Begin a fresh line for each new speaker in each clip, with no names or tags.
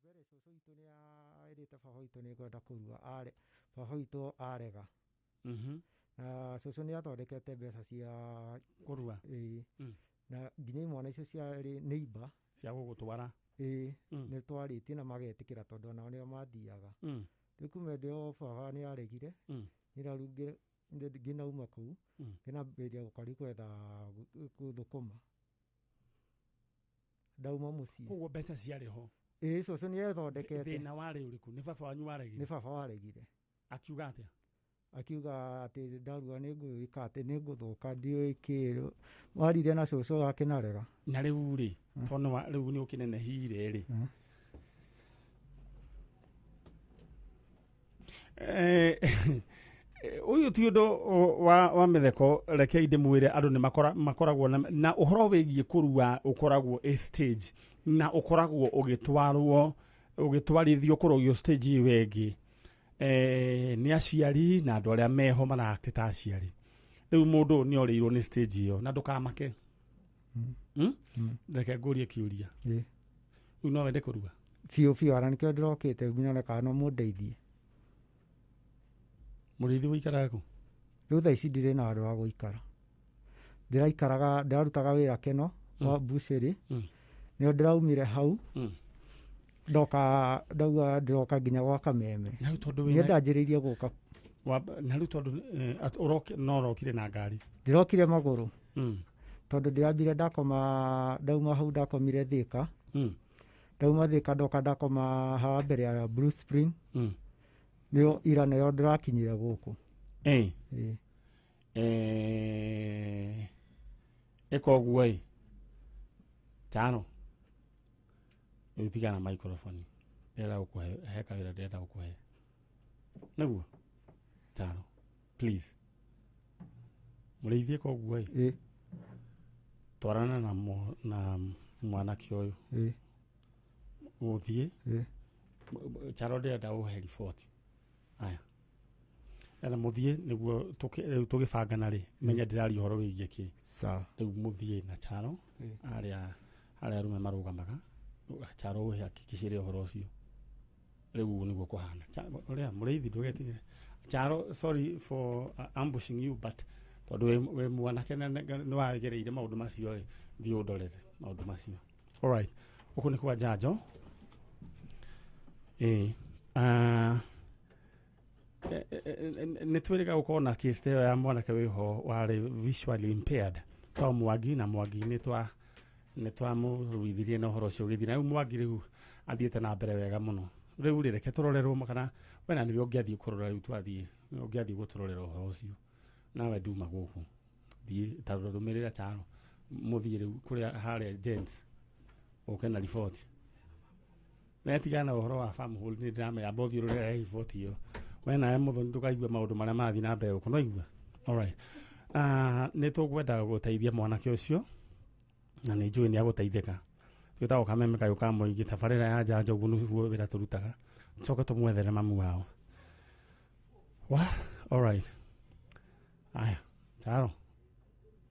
Mbere cũcũ witũ nĩ erĩte baba witũ nĩ ngwenda kũrua are baba witũ arega. Na cũcũ nĩ athondekete mbeca cia
Kũrua.
Ĩĩ. Na nginya imwana icio ciarĩ neighbor
Cia gũgũtwara.
Ĩĩ. Nĩ twarĩtie na magetĩkĩra tondũ onao nĩo mathiaga. Rĩu kuma hĩndĩ ĩyo baba nĩ aregire. Niĩ rĩu ngĩnauma kũu ngĩnambĩrĩria gũka rĩu gwetha gũthũkũma ndauma mũciĩ.
Koguo mbeca ciarĩ ho?
Ĩĩ, cũcũ nĩ ethondekete.
Thĩna warĩ ũrĩkũ? Nĩ baba wanyu waregire?
Nĩ baba waregire.
Akiuga atĩa?
Akiuga atĩ ndarua nĩ ngwĩka atĩ nĩ ngũthũka ndiũĩ kĩ. Warire na cũcũ akĩnarega.
Na rĩu rĩ, tondũ rĩu nĩ ũkĩnenehire rĩ. Ũyũ ti ũndũ wa mĩtheko, rekei ndĩmwĩre andũ nĩ makoragwo na ũhoro wĩgiĩ kũrua ũkoragwo ĩ stage na ũkoragwo ũgĩtwarwo ũgĩtwarithio kũrũgio stage ĩyo ĩngĩ. Nĩ aciari na andũ arĩa meho maract ta aciari. Rĩu mũndũ ũyũ nĩ orĩirwo nĩ stage ĩyo na ndũkamake. Reke ngũrie kĩũria. Rĩu no wende kũrua?
Biũ biũ, ara nĩkĩo ndĩrokĩte nyone kana no mũndeithie.
Mũrĩithi ũikaraga kũ?
Rĩu thaa ici ndirĩ na handũ ha gũikara. Ndĩraikaraga, ndĩrarutaga wĩra Keno wa bucĩrĩ. Nĩo ndĩraumire hau. Ndoka, ndauga ndĩroka nginya gwa Kameme.
Na rĩu tondũ
Niĩ
wĩna
ndanjĩrĩirie gũka.
Na rĩu tondũ, ũroki-, no ũrokire na ngari?
Ndĩrokire magũrũ. Tondũ ndĩrambire ndakoma, ndauma hau ndakomire Thika. Ndauma Thika ndoka ndakoma haha mbere ya Blue Spring. Nĩo ira nĩo ndĩrakinyire gũkũ.
Ĩka ũguo ĩ. Tano. Rĩu tigana na microphone. Ndĩrenda gũkũhe, he kawĩra ndĩrenda gũkũhe. Nĩguo? Tano. Please. Mũrĩithi ĩka ũguo ĩ. Twarana na mwanake ũyũ. Ũthiĩ. Charo ndĩrenda ũhe riboti. Aya. Ena mũthiĩ nĩguo rĩu tũgĩbangana rĩ, menya ndĩraria ũhoro wĩgiĩ kĩ.
Sawa.
Rĩu mũthiĩ na Charo, arĩa arũme marũgamaga, Charo ũhe hakikishĩre ũhoro ũcio. Rĩu ũguo nĩguo kũhana. Ũrĩa mũrĩithi ndũgetigĩre. Charo, sorry for ambushing you, but tondũ wĩ mwanake na nĩ wagereire maũndũ macio ĩ, thiĩ ũndorere maũndũ macio. All right. Gũkũ nĩ kwa Njanjo. Nĩ twĩrĩga gũkorwo na case ta ĩyo ya mwanake wĩho warĩ visually impaired. To Mwangi na Mwangi nĩ twamũruithirie na ũhoro ũcio ũgĩthira. Rĩu Mwangi rĩu athiĩte na mbere wega mũno. Rĩu rĩ, reke tũrorerwo kana we na nĩwe ũngĩathiĩ kũrora rĩu twathiĩ, nĩwe ũngĩathiĩ gũtũrorera ũhoro ũcio. Nawe nduma gũkũ. Thiĩ, ta rũmĩrĩra Charo. Mũthiĩ rĩu kũrĩa harĩa gents. Ũke na riboti. Netigana na ũhoro wa farm hold, nĩ ndĩramenya amba ũthiĩ ũrore riboti ĩyo. We nawe mũthoni ndũkaigue maũndũ marĩa marathiĩ na mbere gũkũ, no igua? All right. Nĩ tũkwenda gũteithia mwanake ũcio na nĩ njũĩ nĩ agũteithĩka. Twĩtagwo Kameme Kayũ ka Mũingĩ, tabarĩra ya Njanjo, ũguo nĩguo wĩra tũrutaga. Tũcoke tũmwethere mamu wao. Wa, all right. Aya, Charo.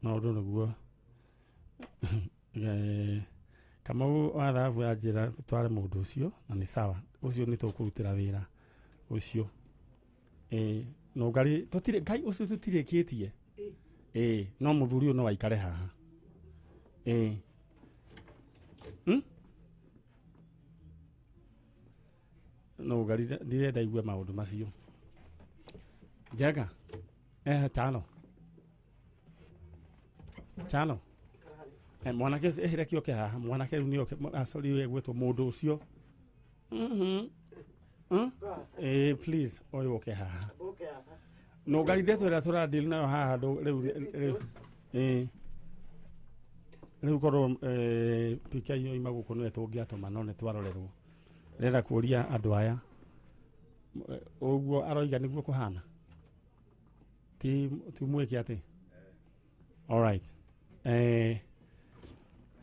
Maũndũ nĩguo. Kamau wa thahabu ya njĩra tũtware mũndũ ũcio na nĩ sawa. Ũcio nĩ tũkũrutĩra wĩra ũcio. No ngari tũtirĩ, Ngai ũcio tũtirĩkĩtie. No mũthuri ũyũ no aikare haha. No ngari ndirenda igue maũndũ macio. Njenga. Tano. Tano. Mwanake ũcio, reke oke haha. Mwanake rĩu nĩ oke. Sorry, we gwĩtwo mũndũ ũcio. Please, ũyũ oke haha. No ngari ndeto ĩrĩa tũradeal nayo haha ndũ, rĩu, rĩu. Rĩu korwo, PK yoima gũkũ nĩwe tũngĩatũma, no nĩ twarorerwo. Ndĩrenda kũria andũ aya. Ũguo aroiga nĩguo kũhana? Ti mwĩke atĩ? All right.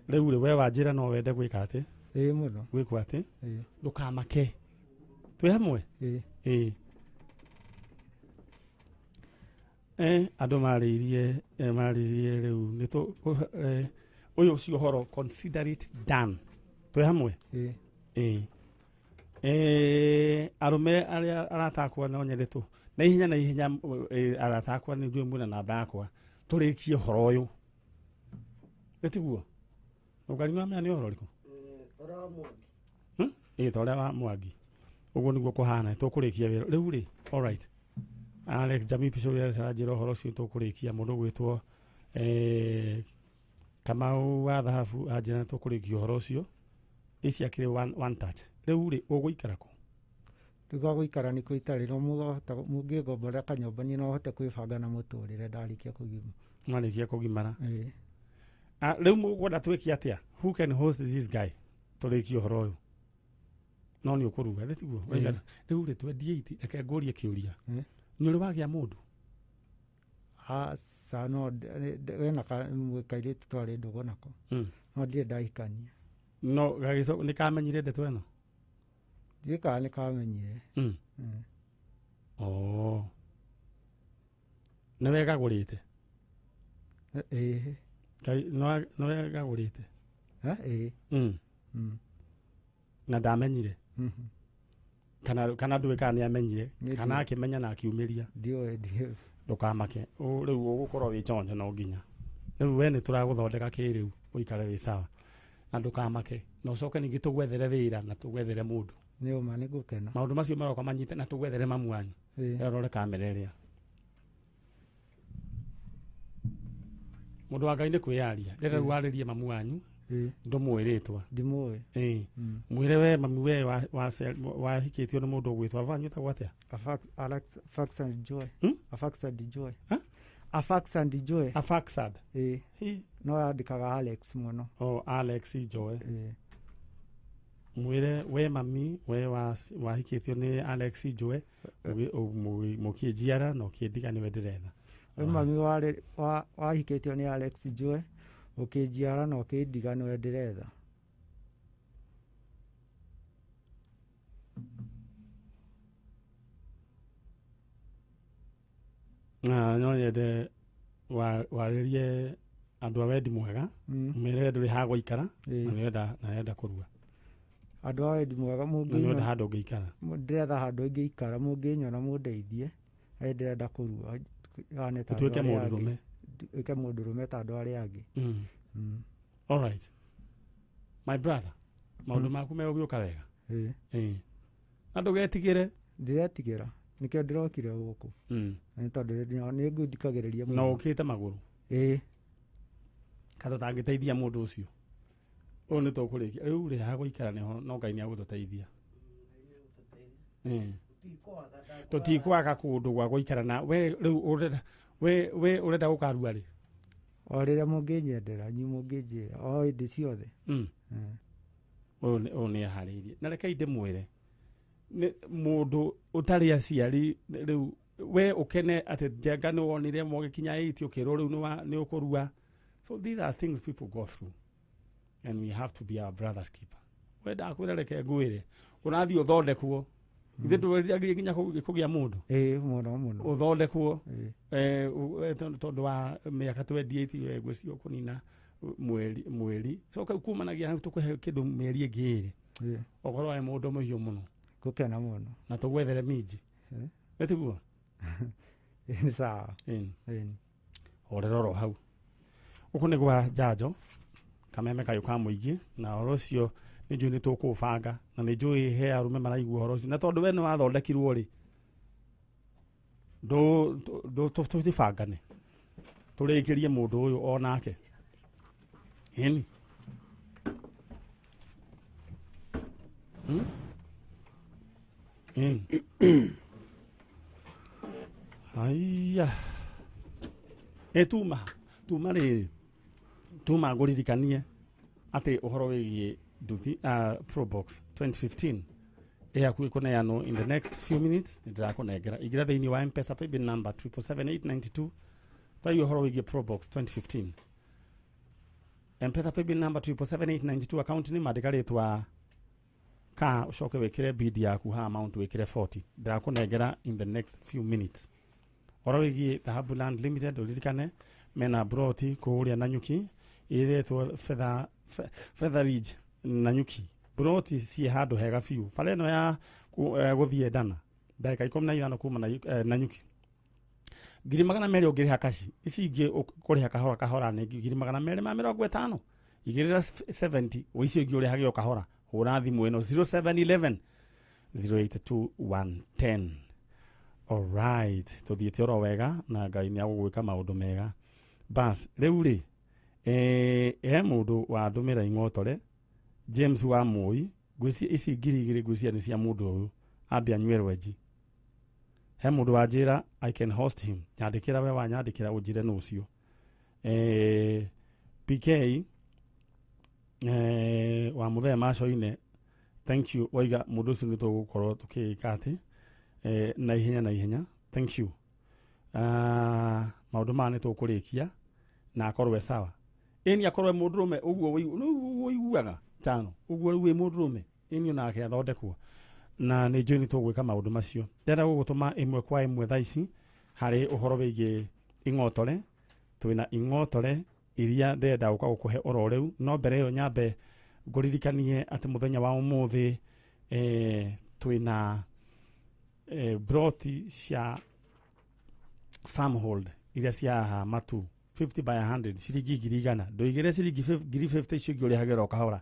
Rĩu rĩ, we wanjĩra no wende gwĩka atĩ?
Ĩĩ mũno.
Gwĩkwo atĩ?
Ĩĩ.
Ndũkamake. Twĩ hamwe?
Ĩĩ.
Ĩĩ. Andũ marĩirie rĩu nĩ tũ, ũyũ ũcio ũhoro, consider it done. Twĩ hamwe?
Ĩĩ.
Ĩĩ. Arũme arĩa arata akwa no nyende tu na ihenya na ihenya, arata akwa nĩ njũĩ mwĩna namba yakwa, tũrĩkie ũhoro ũyũ, nĩ tiguo? Ũngari nĩ wamenya nĩ ũhoro ũrĩkũ? Ĩ ta ũrĩa wa Mwangi ũguo nĩguo kũhana. Tũkũrĩkia wĩra rĩu rĩ. Alright, Alex Jamii Pico aranjĩra ũhoro ũcio tũkũrĩkia. Mũndũ ũgwĩtwo Kamau wa Thahabu anjĩra nĩ tũkũrĩkia ũhoro ũcio. Ici akĩrĩ one touch. Rĩu rĩ, ũgũikara kũ?
Rĩu gwa gũikara nĩ kwĩ itarĩ, no mũhota mũngĩngomborera kanyũmba, niĩ no hote kwĩbanga na mũtũrĩre ndarĩkia kũgima.
Mwarĩkia kũgimara.
Ĩĩ.
Ah, rĩu mũkwenda twĩke atĩa? Who can host this guy tũrĩkie ũhoro ũyũ? No nĩ ũkũruga thĩ tiguo?
Ĩĩ.
Rĩu rĩ, twendie iti, reke ngũrie kĩũria.
Ĩĩ.
Nĩ ũrĩ wagĩa mũndũ?
Aca, no wena kairĩtu twarĩ ndũgũ nako. No ndirĩ ndahikania.
No gagĩco nĩ kamenyire ndeto ĩno?
Ndiũĩ kana nĩ kamenyire.
Oh. Nĩ wegagũrĩte?
Ĩĩ.
Nĩ wegagũrĩte?
Ĩĩ.
Na ndamenyire? Kana ndũĩ kana nĩ amenyire?
Nĩ
kana
ndiũĩ.
Akĩmenya na akiumĩria?
Ndiũĩ, ndiũĩ.
Ndũkamake. Rĩu ũgũkorwo wĩ chonjo, no nginya rĩu we nĩ tũragũthondeka kĩrĩu ũikare wĩ sawa na ndũkamake, na ũcoke ningĩ tũgwethere wĩra na tũgwethere mũndũ.
Nĩ ũma, nĩ ngũkena.
Maũndũ macio maroka manyite na tũgwethere mamu wanyu.
Ĩĩ.
Rora kamera ĩrĩa mũndũ wa Ngai nĩ kwĩyaria ndĩrenda rĩu warĩrie mamu wanyu.
Ĩĩ.
Ndũmũĩ rĩtwa?
Ndimũĩ.
Ĩĩ. Mwĩre we mami we wahikĩtio nĩ mũndũ ũgwĩtwo ava wanyu wĩtagwo atĩa?
Alex Fax and Joy.
Hmm?
Afax and Joy.
Huh?
Afax and Joy.
Afaxad?
Ĩĩ.
Hi.
No yandĩkaga Alex mũno.
Oh, Alex Joy.
Ĩĩ.
Mwĩre we mami we wahikĩtio nĩ Alex Joy, mũkĩnjiara na ũkĩndiga, nĩwe ndĩretha.
We mami warĩ wahikĩtio nĩ Alex Joy, ũkĩnjiara na ũkĩndiga, nĩwe ndĩretha.
Na no nyende warĩrie andũ a wendi mwega. Mwĩre we ndũrĩ ha gũikara na nĩũrenda na nĩũrenda kũrua.
Andũ a wendi mwega,
na nĩũrenda
mũngĩnyona
handũ ũngĩikara.
Ndĩretha handũ ingĩikara, mũngĩnyona mũndeithie. Ndĩrenda kũrua hane ta andũ
ũtuĩke
arĩa angĩ.
mũndũrũme.
Nduĩke mũndũrũme ta andũ arĩa angĩ.
All right, my brother, maũndũ maku megũgĩũka wega.
Ĩĩ.
Ĩĩ. Na ndũgetigĩre.
Ndiretigĩra, nĩkĩo ndĩrokire gũkũ. Nĩ tondũ nĩ ngũthikagĩrĩria
Na
mũno.
ũkĩte magũrũ?
Ĩĩ.
Ka tũtangĩteithia mũndũ ũcio ũyũ nĩ tũkũrĩkia rĩu rĩ ha gũikara nĩho, no Ngai nĩ agũtũteithia. Ĩĩ. Tũtikwaga kũndũ gwa gũikara. Na we rĩu ũrenda we ũrenda gũkarua rĩ?
O rĩrĩa mũngĩnyendera, inyuĩ mũngĩnjĩra o hĩndĩ ciothe.
Ũyũ nĩ aharĩirie, na rekei ndĩmwĩre nĩ mũndũ ũtarĩ aciari. Rĩu we ũkene atĩ njenga nĩ wonire mogĩkinya 80 ũkĩrwo rĩu nĩ ũkũrua. So these are things people go through and we have to be our brother's keeper. We ndakwĩra, reke ngwĩre, ũrathiĩ ũthondekwo. Ithe ndũrĩragia nginya kũgĩa mũndũ?
Ĩĩ, mũno mũno.
Ũthondekwo.
Ĩĩ.
Tondũ wa mĩaka 28 we ngwĩciria ũkũnina mweri coka kumanagia hau tũkũhe kĩndũ mĩeri ĩngĩ ĩrĩ.
Ĩĩ.
Ũkorwo wĩ mũndũ mũhiũ mũno.
Ngũkena mũno.
Na tũgwethere minji.
Ĩĩ.
Nĩ tiguo?
Nĩ sawa.
Ĩni.
Ĩni.
Horera oro hau. Gũkũ nĩ gwa njanjo kameme kayũ ka mũingĩ, na ũhoro ũcio nĩ njũĩ nĩ tũkũũbanga, na nĩ njũĩ he arũme maraigua ũhoro ũcio, na tondũ we nĩ wathondekirwo rĩ, tũtibangane tũrĩkĩrie mũndũ ũyũ onake. Ĩni. Ĩni. Haiya, ĩ tuma rĩrĩ, tuma ngũririkanie atĩ ũhoro wĩgiĩ nduthi Probox 2015 ĩ hakuhĩ kũneanwo in the next few minutes. Nĩ ndĩrakũnengera. Ingĩra thĩinĩ wa M-Pesa paybill number 777892. Twaigua ũhoro wĩgiĩ Probox 2015, M-Pesa paybill number 777892, account nĩ mandĩka rĩtwa ka ũcoke wĩkĩre bid yaku ha amount wĩkĩre 40. Ndĩrakũnengera in the next few minutes. Ũhoro wĩgiĩ Dhahabu Land Limited, ũririkane mena broti kũrĩa Nanyuki ĩretwo Feather Ridge Nanyuki. Broti ciĩ handũ hega biũ. Bara ĩno ya gũthiĩ Ndana ndagĩka 15 kuma na Nyuki. 200,000 ũngĩrĩha kaci. Ici ingĩ ũkũrĩha kahora kahora nĩ 250. Igĩrĩra 70 icio ingĩ ũrĩhage o kahora. Hũra thimũ ĩno 0711 082 110. Alright, tuthiĩte oro wega na Ngai nĩ agũgwĩka maũndũ mega. Bas, rĩu rĩ, he mũndũ wandũmĩra ing'otore, James wa Moi, ngwĩciria ici 2,000 ngwĩciria nĩ cia mũndũ ũyũ, ambe anyue rwenji. He mũndũ wanjĩra I can host him. Nyandĩkĩra we wanyandĩkĩra ũnjĩre nũ ũcio. PK wa Mũthee Macoine, thank you. Waiga mũndũ ũcio nĩ tũgũkorwo tũkĩĩka atĩ na ihenya na ihenya. Thank you. Maũndũ maya nĩ tũkũrĩkia na akorwo e sawa. Ĩni akorwo e mũndũrũme ũguo ũiguaga tano ũguo rĩu wĩ mũndũrũme ĩni onake athondekwo na nĩ njũĩ nĩ tũgwĩka maũndũ macio. Ndĩrenda gũgũtũma ĩmwe kwa ĩmwe thaa ici harĩ ũhoro wĩgiĩ ing'otore. Twĩna ing'otore iria ndĩrenda gũka gũkũhe oro rĩu, no mbere ĩyo nyambe ngũririkanie atĩ mũthenya wa ũmũthĩ twĩna broti cia farmhold iria cia haha Matu 50 by 100 ciringi 100,000. Ndũigĩre ciringi 50,000 icio ingĩ ũrĩhagĩra o kahora.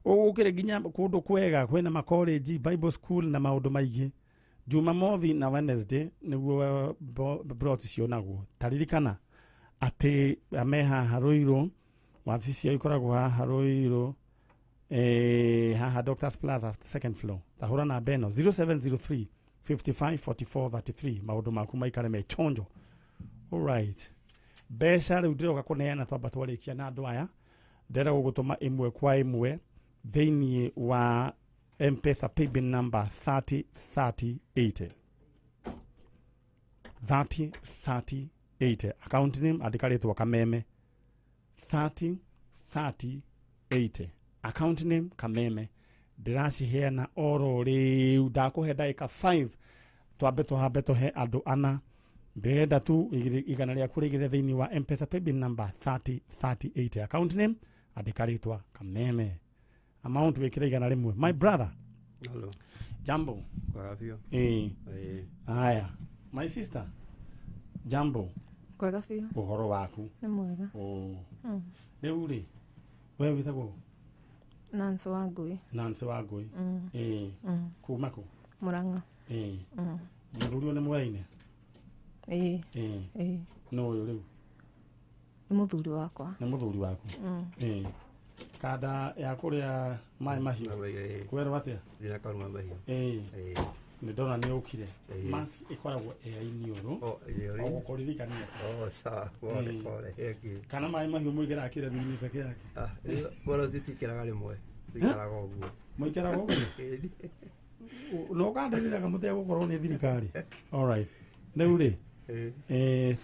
Ũgũkĩre nginya kũndũ kwega kwĩna makollege, Bible school na maũndũ maingĩ. Jumamothi na Wednesday nĩguo broti cionagwo. Taririkana atĩ me haha Ruiru, wabici ciao ikoragwo haha Ruiru, haha Doctors Plaza second floor. Tahũra namba ĩno 0703 55 44 33 maũndũ maku maikare me chonjo. Alright. Mbeca rĩu ndĩroka kũneana twamba twarĩkia na andũ aya. Ndĩrenda gũgũtũma ĩmwe kwa ĩmwe thĩinĩ wa M-Pesa paybill number 303080. 303080. Account name andĩka rĩtwa Kameme. 303080. Account name Kameme. Ndĩraciheana oro rĩu, ndakũhe ndagĩka 5 twambe tũhambe tũhe andũ ana. Ndĩrenda tu 100 rĩaku rĩigĩre thĩinĩ wa M-Pesa paybill number 303080. Account name andĩka rĩtwa Kameme. Amount wĩkĩre 100. My brother.
Hello.
Jambo.
Kwa biũ.
Haya. My sister. Jambo.
Kwega biũ.
Ũhoro waku?
Nĩ mwega.
Rĩu rĩ, we wĩtagwo?
Nancy wa Ngui.
Nancy wa Ngui. Kuma kũ?
Murang'a.
Mũthuri ũyũ nĩ mwaine?
Ĩĩ. Ĩĩ.
Nũ ũyũ rĩu?
Nĩ mũthuri wakwa.
Nĩ mũthuri waku? Kanda ya kũrĩa maĩ mahiũ. Kwerwo atĩa?
Ndĩna karuma mahiũ.
Nĩ ndona nĩ ũkire. Mask ĩkoragwo ĩ ya iniũrũ.
O, iniũrũ.
O gũkũririkania.
O, sawa. Pole, pole. Heki.
Kana maĩ mahiũ mũigĩraga kĩreru-inĩ peke yake?
Bora citikĩraga rĩmwe. Cikaraga ũguo.
Mũikaraga ũguo? No kandĩrĩraga mũtegũkorwo nĩ thirikari. Alright. Rĩu rĩ,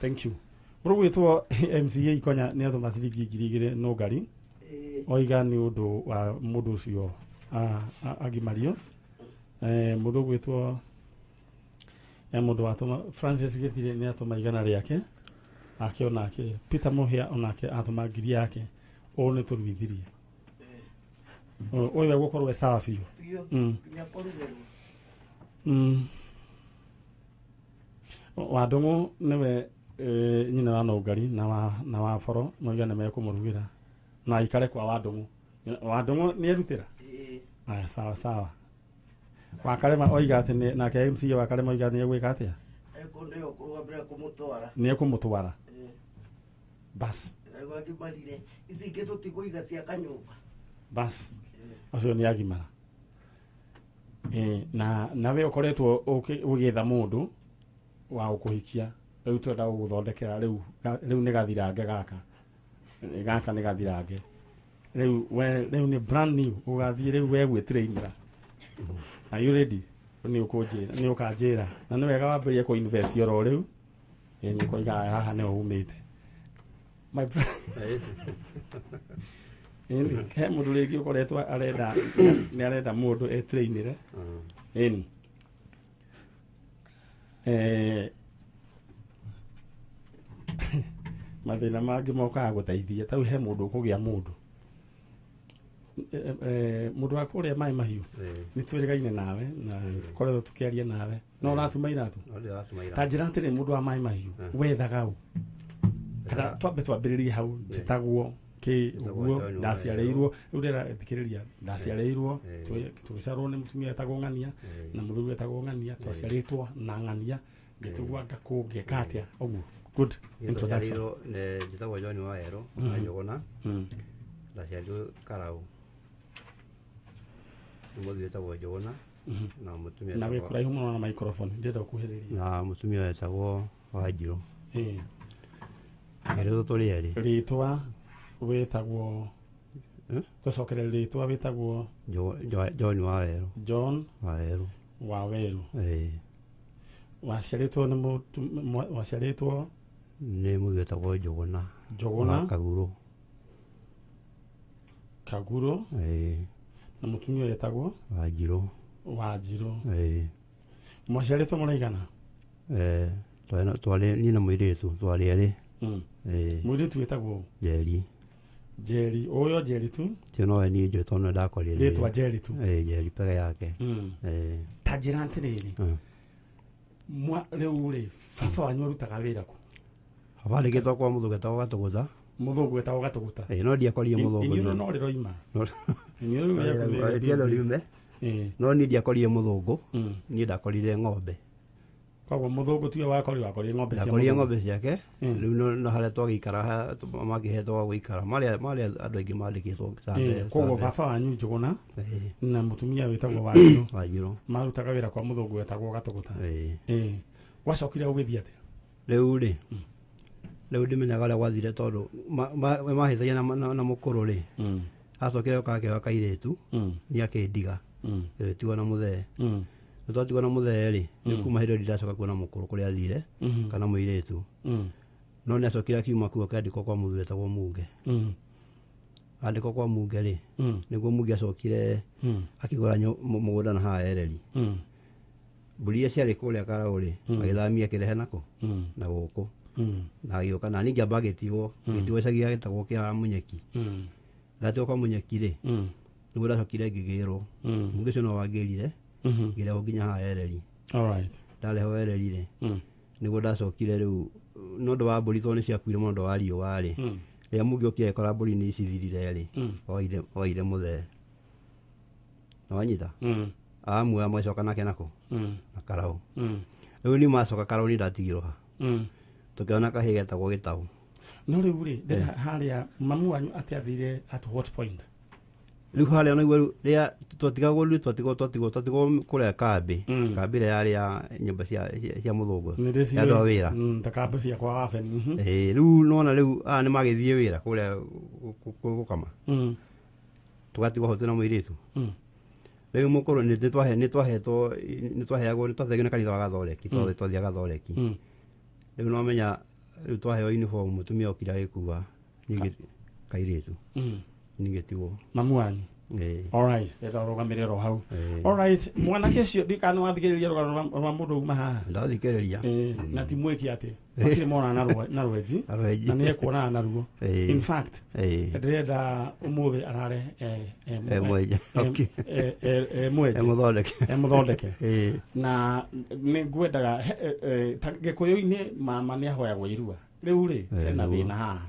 thank you. Mũrũgwĩtwo MCA Ikonya nĩ atũma ciringi 2,000 nũngari. Oiga nĩ ũndũ wa mũndũ ũcio agimario. Mũndũ ũgwĩtwo, mũndũ watũma Francis Gĩthire nĩ atũma 100 rĩake. Ake onake Peter Mũhĩa onake atũma 1,000 yake. Ũũ nĩ tũruithirie. Ũyũ egũkorwo e sawa biũ. Wandũng'ũ nĩwe nyina wa Nũngari na wa Boro moiga nĩ mekũmũrugĩra na aikare kwa Wandũng'ũ. Wandũng'ũ nĩ erutĩra? Aya, sawa sawa. Wakarema oiga atĩ nĩ, nake MCA Wakarema oiga nĩ egwĩka atĩa? Nĩ ekũmũtwara. Bas. Bas. Acio nĩ agimara. Na we ũkoretwo ũgĩetha mũndũ wa gũkũhikia. Rĩu twenda gũgũthondekera rĩu nĩ gathirange gaka. Gaka nĩ gathirange. Rĩu we rĩu nĩ brand new ũgathiĩ rĩu we gwĩtrainĩra. Are you ready? Nĩ ũkũnjĩra, nĩ ũkanjĩra. Na nĩ wega wambĩrĩrie kũ invest oro rĩu. Nĩ ũkoiga haha nĩho umĩte. My Ĩni, he mũndũ rĩngĩ ũkoretwo arenda, nĩ arenda mũndũ etrainĩre. Ĩni. Mathĩna mangĩ mokaga gũteithia, ta rĩu he mũndũ ũkũgĩa mũndũ. Mũndũ wa kũrĩa Maĩ Mahiũ, nĩ twĩrĩgaine nawe na tũkoretwo tũkĩaria nawe, no ũratuma iratũ.
No ndĩratuma iratũ.
Ta njĩra atĩrĩ, mũndũ wa Maĩ Mahiũ, wethaga ũ? Kana twambe twambĩrĩrie hau, njĩtagwo kĩ?
Njĩtagwo
Ũguo
John.
Ndaciarĩirwo, rĩu ndĩrathikĩrĩria, ndaciarĩirwo tũgĩciarwo nĩ mũtumia wetagwo Ng'ania na mũthuri wetagwo Ng'ania, twaciarĩtwo na Ng'ania, ngĩtugwa ngakũ ngĩka atĩa ũguo. Good introduction.
Ndaciarĩirwo njĩtagwo John Wawerũ wa Njũgũna. Ndaciarirwo Karau nĩ mũthuri wĩtagwo Njũgũna na mũtumia
Na wĩ
wetagwo-
kũraihu mũno na microphone, ndĩrenda ũkuhĩrĩrie.
Na mũtumia wetagwo Wanjirũ. Ngeretwo tũrĩ erĩ.
Rĩtwa wĩtagwo?
Eh?
Tũcokere rĩtwa wĩtagwo?
John Wawerũ.
John
Wawerũ.
Wawerũ.
Ĩĩ.
Waciarĩtwo nĩ waciarĩtwo
Nĩ mũthuri wetagwo Njũgũna wa
Njũgũna.
Kagurũ.
Kagurũ.
Ĩĩ.
Na mũtumia wetagwo?
Wanjirũ.
Wanjirũ.
Ĩĩ.
Mwaciarĩtwo mũraigana?
Eh, twarĩ niĩ na mũirĩtu, twarĩ erĩ. Ĩĩ.
Mũirĩtu wĩtagwo?
Njeri.
Njeri ũyũ, Njeri tu?
Tio nowe niĩ njũĩ tondũ nĩ ndakorire.
Rĩtwa Njeri tu?
Ĩĩ, Njeri peke yake. Ĩĩ.
Ta njĩra atĩrĩrĩ, rĩu rĩ, baba wanyu arutaga wĩra kũ?
Bandĩkĩtwo kwa mũthũngũ etagwo Gatũgũta.
Mũthũngũ wetagwo Gatũgũta?
Ĩĩ, no ndiakorire mũthũngũ.
Inyuĩ no rĩroima. Inyuĩ rĩu rĩaku
Itienda riume. No niĩ ndiakorire mũthũngũ, niĩ ndakorire ng'ombe.
Koguo mũthũngũ tiwe wakorire, wakorire ng'ombe cia
Ndakorire
mũthũngũ.
Ng'ombe ciake. Rĩu no harĩa twagĩikara makĩhetwo gwa gũikara marĩa andũ aingĩ mandĩkĩtwo.
Koguo baba wanyu Njũgũna na mũtumia wĩtagwo Wanjirũ
Wanjirũ.
marutaga wĩra kwa mũthũngũ wetagwo Gatũgũta.
Ĩĩ.
Gwacokire gũgĩthiĩ atĩa?
Rĩu rĩ, rĩu ndimenyaga ũrĩa gwathire tondũ mahĩtagia na mũkũrũ rĩ, acokire gũka akĩoya kairĩtu, niĩ akĩndiga, tũgĩtigwo na mũthee. Nĩ twatigwo na mũthee rĩ, rĩu kuma hĩndĩ ĩyo ndiracoka kuona mũkũrũ kũrĩa athire kana mũirĩtu. No nĩ acokire akiuma kuo akĩandĩkwo kwa mũthuri wetagwo Munge. Andĩkwo kwa Munge rĩ, nĩguo Munge acokire akĩgũra mũgũnda na haha Ereri. Mbũri iria ciarĩ kũrĩa Karaũ rĩ, agĩthamia akĩrehe nakũ na gũkũ na agĩũka na niĩ ngĩamba ngĩtigwo gĩcagi gĩtagwo kĩa Mũnyeki. Ndatigwo kwa Mũnyeki rĩ, nĩguo ndacokire ngĩgĩrwo. Munge ũcio no wangĩrire, ngĩrehwo nginya haha Ereri. Ndarehwo Ereri rĩ, nĩguo ndacokire rĩu nĩ ũndũ wa mbũri tondũ nĩ ciakuire mũno ũndũ wa riũa rĩ. Rĩrĩa Munge okire agĩkora mbũri nĩ cithirire rĩ, oire mũthee. Nĩwanyita? Amuoya magĩcoka nake nakũ na Karaũ. Rĩu niĩ macoka Karaũ niĩ ndatigirwo ha. Tũkĩona kahĩĩ getagwo Gĩtaũ.
No rĩu rĩ, ndĩrenda harĩa mamu wanyu atĩ athire at what point?
Rĩu harĩa naguo rĩu rĩrĩa twatigagwo rĩu twatigwo kũrĩa kambĩ, kambĩ ĩrĩa yarĩ ya nyũmba cia mũthũngũ
Nĩ
ya andũ a wĩra.
Ta kambĩ cia kwa Wabeni.
Ĩĩ, rĩu nona rĩu aya nĩ magĩthiĩ wĩra kũrĩa gũkama, tũgatigwo hau twĩna mũirĩtu. Rĩu mũkũrũ nĩ twahetwo nĩ twaheagwo nĩ twathegio nĩ kanitha wa Gathoreki, twathiaga Gathoreki. Rĩu nomenya rĩu twaheo uniform, mũtumia okire agĩkua niĩ kairĩtu, niĩ ngĩtigwo.
Mamu wanyu?
Ĩĩ.
Alright, ndĩrenda ũrũgamĩrĩre o hau.
Ĩĩ.
Alright, mwanake ũcio ndikana wathikĩrĩria rũgano rwa mũndũ uma haha.
Ndathikĩrĩria.
Ĩĩ, na ti mwĩki atĩ matirĩ monana na rwenji.
Na rwenji.
Na nĩ ekuonana naruo. In fact, ndĩrenda ũmũthĩ arare
mwenje. Okay.
Mwenje.
Mũthondeke.
Mũthondeke.
Ĩĩ.
Na nĩ ngwendaga ta gĩkũyũ-inĩ mama nĩ ahoyagwo irua. Rĩu rĩ, hena
nĩguo.
thĩna haha,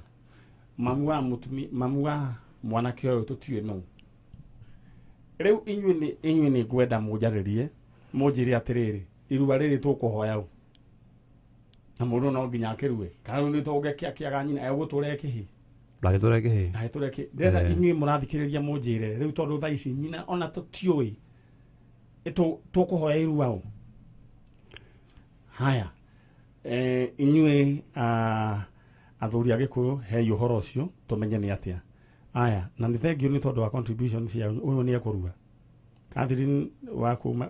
mamu wa mũtumi, mamu wa mwanake ũyũ tũtiũĩ nũ. Rĩu inyuĩ nĩ ngwenda mũnjarĩrie, mũnjĩre atĩrĩrĩ, irua rĩrĩ tũkũhoya ũ, na mũndũ no nginya akĩrue, kana rĩu nĩ tũngĩkĩaga nyina egũtũre kĩhĩ?
Ndagĩtũre kĩhĩ.
Ndagĩtũre kĩ? Ndĩrenda inyuĩ mũrathikĩrĩria mũnjĩre rĩu, tondũ thaa ici nyina ona tũtiũĩ tũkũhoya irua ũ. Haya, inyuĩ athuri a gĩkũyũ, hei ũhoro ũcio tũmenye nĩ atĩa. Aya, na nĩ thengiũ nĩ tondũ wa contribution cia ũyũ nĩ ekũrua. Catherine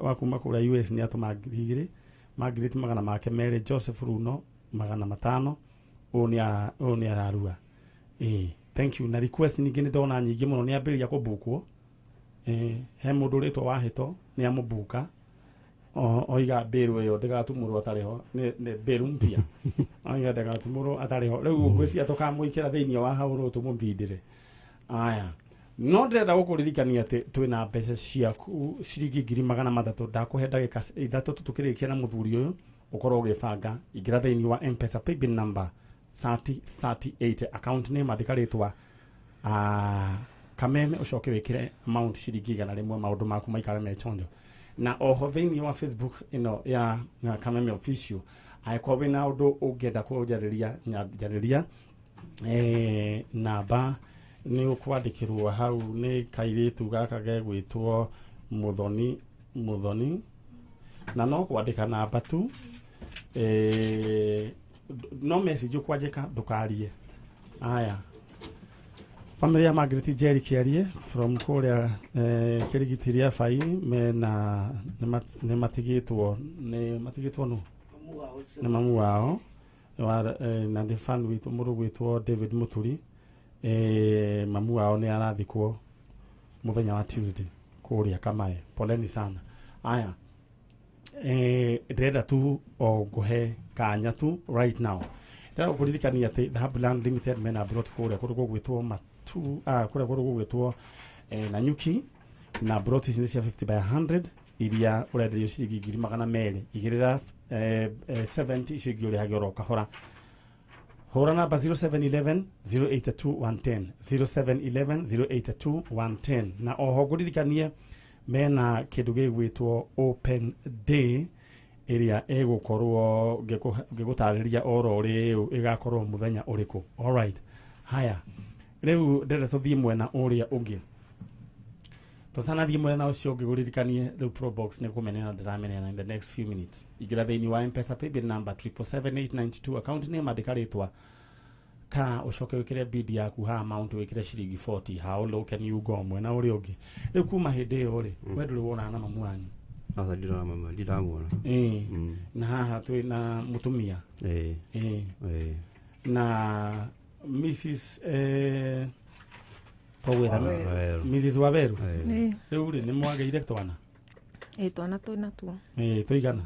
wa kuma kũrĩa US nĩ atũma 2,000, Margaret 200, Joseph Runo 500. Ũyũ nĩ ararua. Ĩĩ, thank you. Na request ningĩ nĩ ndona nyingĩ mũno, nĩ ambĩrĩria kũbukwo. He mũndũ ũrĩtwo Wahĩto nĩ amũbuka, oiga mbĩrũ ĩyo ndĩgatumũrwo atarĩ ho, nĩ mbĩrũ mpya, oiga ndĩgatumũrwo atarĩ ho. Rĩu ngwĩciria tũkamũikĩra thĩinĩ wa hau rũ tũmũbindĩre. Aya, No ndĩrenda gũkũririkania atĩ twĩna mbeca ciaku ciringi 300,000. Ndakũhe ndagĩka 3 tũkĩrĩkia na mũthuri ũyũ ũkorwo ũgĩbanga. Ingĩra thĩinĩ wa M-Pesa paybill number 3038, account name andĩka rĩtwa Kameme, ũcoke wĩkĩre amount ciringi 100, maũndũ maku maikare me chonjo. Na oho thĩinĩ wa Facebook ĩno ya Kameme Official, angĩkorwo wĩna ũndũ ũngĩenda kũnjarĩria, njarĩria namba nĩ ũkwandĩkĩrwo hau nĩ kairĩtu gaka gegwĩtwo Muthoni, na no kwandĩka namba tu, no message ũkwandĩka, ndũkarie. Aya, family ya Margaret Njeri Kĩarie from kũrĩa Kĩrigiti rĩa Bai mena nĩ matigĩtwo nũ nĩ mamu wao na nĩ fan witũ mũndũ gwĩtwo David Muturi. Mamu wao nĩ arathikwo mũthenya wa Tuesday kũrĩa Kamae. Poleni sana. Aya, ndĩrenda tu o ngũhe kanya tu right now. Ndĩrenda gũkũririkania atĩ Dhahabu Land Limited mena brot kũrĩa kũndũ gũgwĩtwo Matu, kũrĩa kũndũ gũgwĩtwo Nanyuki, na brot ici nĩ cia 50 by 100 iria ũrenderio ciringi 200,000. Igĩrĩra 70, icio ingĩ ũrĩhage oro kahora. Hũra namba 0711 082 110, 0711 082 110. Na oho ngũririkanie mena kĩndũ gĩgwĩtwo Open Day ĩrĩa ĩgũkorwo ngĩgũtarĩria oro rĩu ĩgakorwo mũthenya ũrĩkũ. Alright, haya, rĩu ndĩrenda tũthiĩ mwena ũrĩa ũngĩ. Tũtanathiĩ mwena ũcio ũngĩ, gũririkanie rĩu Probox nĩ kũmeneana ndĩrameneana in the next few minutes. Ingĩra thĩinĩ wa M-Pesa paybill number 777892, account name andĩka rĩtwa ka, ũcoke wĩkĩre bid yaku ha amount wĩkĩre ciringi 40. How low can you go? Mwena ũrĩa ũngĩ rĩu kuma hĩndĩ ĩyo rĩ, we ndũrĩ wonana na mamu wanyu?
Aca, ndirona mama, ndiramuona.
Na haha twĩ na mũtumia. Na Mrs tũgwĩta Mrs Waweru. Rĩu rĩ, nĩ mwagĩire twana?
Ĩĩ, twana twĩ natuo.
Tũigana?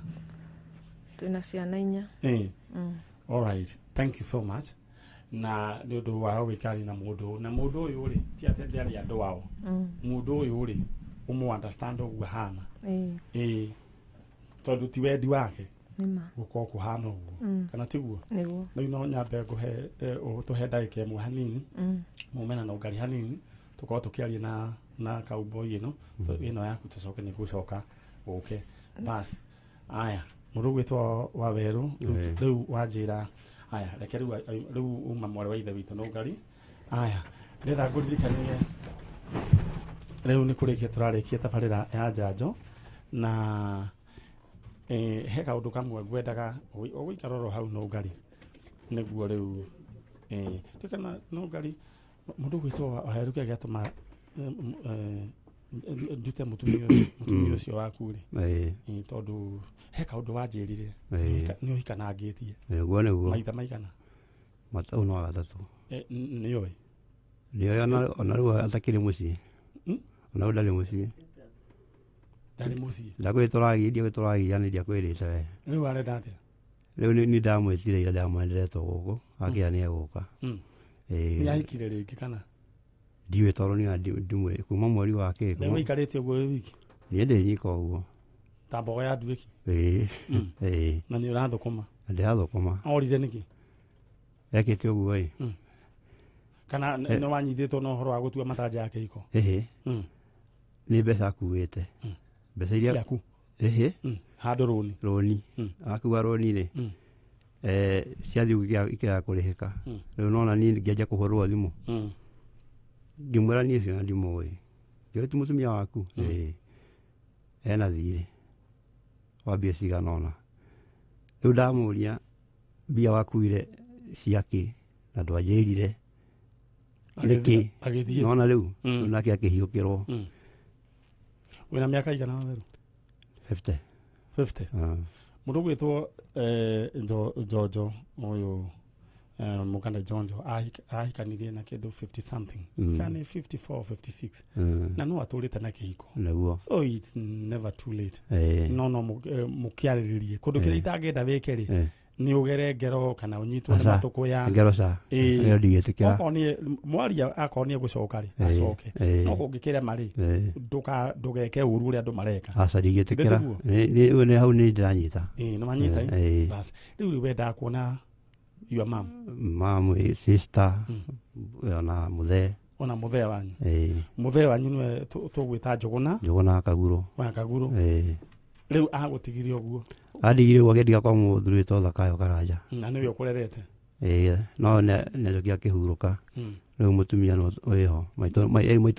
Twĩna ciana 4.
All right, thank you so much. Na nĩ ũndũ wa gũgĩkari na mũndũ, na mũndũ ũyũ rĩ, ti atĩ ndĩarĩ andũ ao. Mũndũ ũyũ rĩ, ũmũ understand ũguo ahana. Tondũ ti wendi wake gũkorwo kũhana ũguo, kana tiguo?
Nĩguo.
Rĩu no nyambe ngũhe tũhe ndagĩka ĩmwe hanini, mumena na ũngari hanini, tũkorwo tũkĩaria na cowboy ĩno ĩno yaku, tũcoke nĩ gũcoka ũke bas. Aya, mũndũ ũgwĩtwo Waweru, rĩu wanjĩra. Aya, reke rĩu uma mwarĩ wa ithe witũ Nũngari. Aya, ndĩrenda ngũririkanie rĩu nĩ kũrĩkia tũrarĩkia tabarĩra ya njanjo, na he kaũndũ kamwe ngwendaga ũgũikara oro hau Nũngari, nĩguo rĩu tukana Nũngari, mũndũ ũgwĩtwo Waweru kĩrĩa gĩatũma ndute mũtumia ũcio waku rĩ, tondũ he kaũndũ wanjĩrire nĩ ũhikanangĩtie.
Nĩguo, nĩguo.
Maita maigana?
Matatũ no gatatũ.
Nĩoĩ?
Nĩoĩ, ona rĩu atakĩrĩ mũciĩ. Ona rĩu ndarĩ mũciĩ.
Ndarĩ mũciĩ?
Ndakwĩ tũragia nĩ ndiakwĩrĩte we.
Rĩu arenda atĩa?
Rĩu nĩ ndamwĩtire ira, ndamwenderetwo gũkũ akĩra nĩ egũka.
Nĩ ahikire rĩngĩ kana?
Ndiũĩ, tondũ nĩ kuma mweri wa kĩ.
Nĩ ũikarĩte ũguo wĩ wiki?
Niĩ ndĩ nyika ũguo.
Ta mbogo ya nduĩki?
Ĩĩ.
Na nĩ ũrathũkũma?
Ndĩrathũkũma.
Orire nĩkĩ?
Ekĩte ũguo ĩ.
Kana nĩ wanyitĩtwo na ũhoro wa gũtua matanja ya kĩhiko?
Ĩhĩ. Nĩ mbeca akuĩte. Mbeca iria
ciaku?
Ĩhĩ.
Handũ rũni?
Rũni. Akua rũni rĩ, ciathiĩ ikĩaga kũrĩhĩka. Rĩu nona niĩ ngĩanjia kũhũrwo thimũ. Ngĩmwĩra niĩ ũcio na ndimũĩ. Ngĩũria ti mũtumia waku? Ĩĩ. Ena thirĩ wa mbia cigana ũna. Rĩu ndamũria mbia wakuire ciakĩ na ndwanjĩrire nĩkĩ?
Agĩthiĩ.
Nona rĩu nake akĩhiũkĩrwo.
Wĩna mĩaka igana Waweru?
50.
50. Mũndũ ũgwĩtwo Njonjo ũyũ, Mũganda Njonjo ahikanirie na kĩndũ 50 something, kana nĩ 54 56, na no atũrĩte na kĩhiko.
Nĩguo.
So it's never too late. No mũkĩarĩrĩrie kũndũ kĩrĩa itangĩenda wĩke rĩ, Nĩ ũgere ngero kana ũnyitwo nĩ
Aca.
matũkũya.
Ngero ca.
Ĩĩ.
Ĩyo ndigĩtĩkĩra.
Okorwo nĩ mwaria, akorwo nĩ egũcoka rĩ, acoke. No kũngĩkĩrema rĩ, ndũgeke ũru ũrĩa andũ mareka.
Aca, ndigĩtĩkĩra.
Ndĩtiguo?
Nĩ hau nĩ ndĩranyita.
Ĩĩ, nĩ wanyita.
Ĩĩ.
Bas, rĩu wendaga kuona your mom?
Mamu, sister, ona mũthee.
Ona mũthee wanyu?
Ĩĩ.
Mũthee wanyu nĩwe tũgwĩta Njũgũna?
Njũgũna Kaguro.
Wa Kaguro.
Ĩĩ.
Rĩu agũtigirie ũguo?
Andigire ũguo, akĩndiga kwa mũthuri wĩtwo Thakayo Karanja.
Na nĩwe ũkũrerete?
Ĩĩ, no nĩacokia akĩhurũka. Rĩu mũtumia no wĩho maitũ,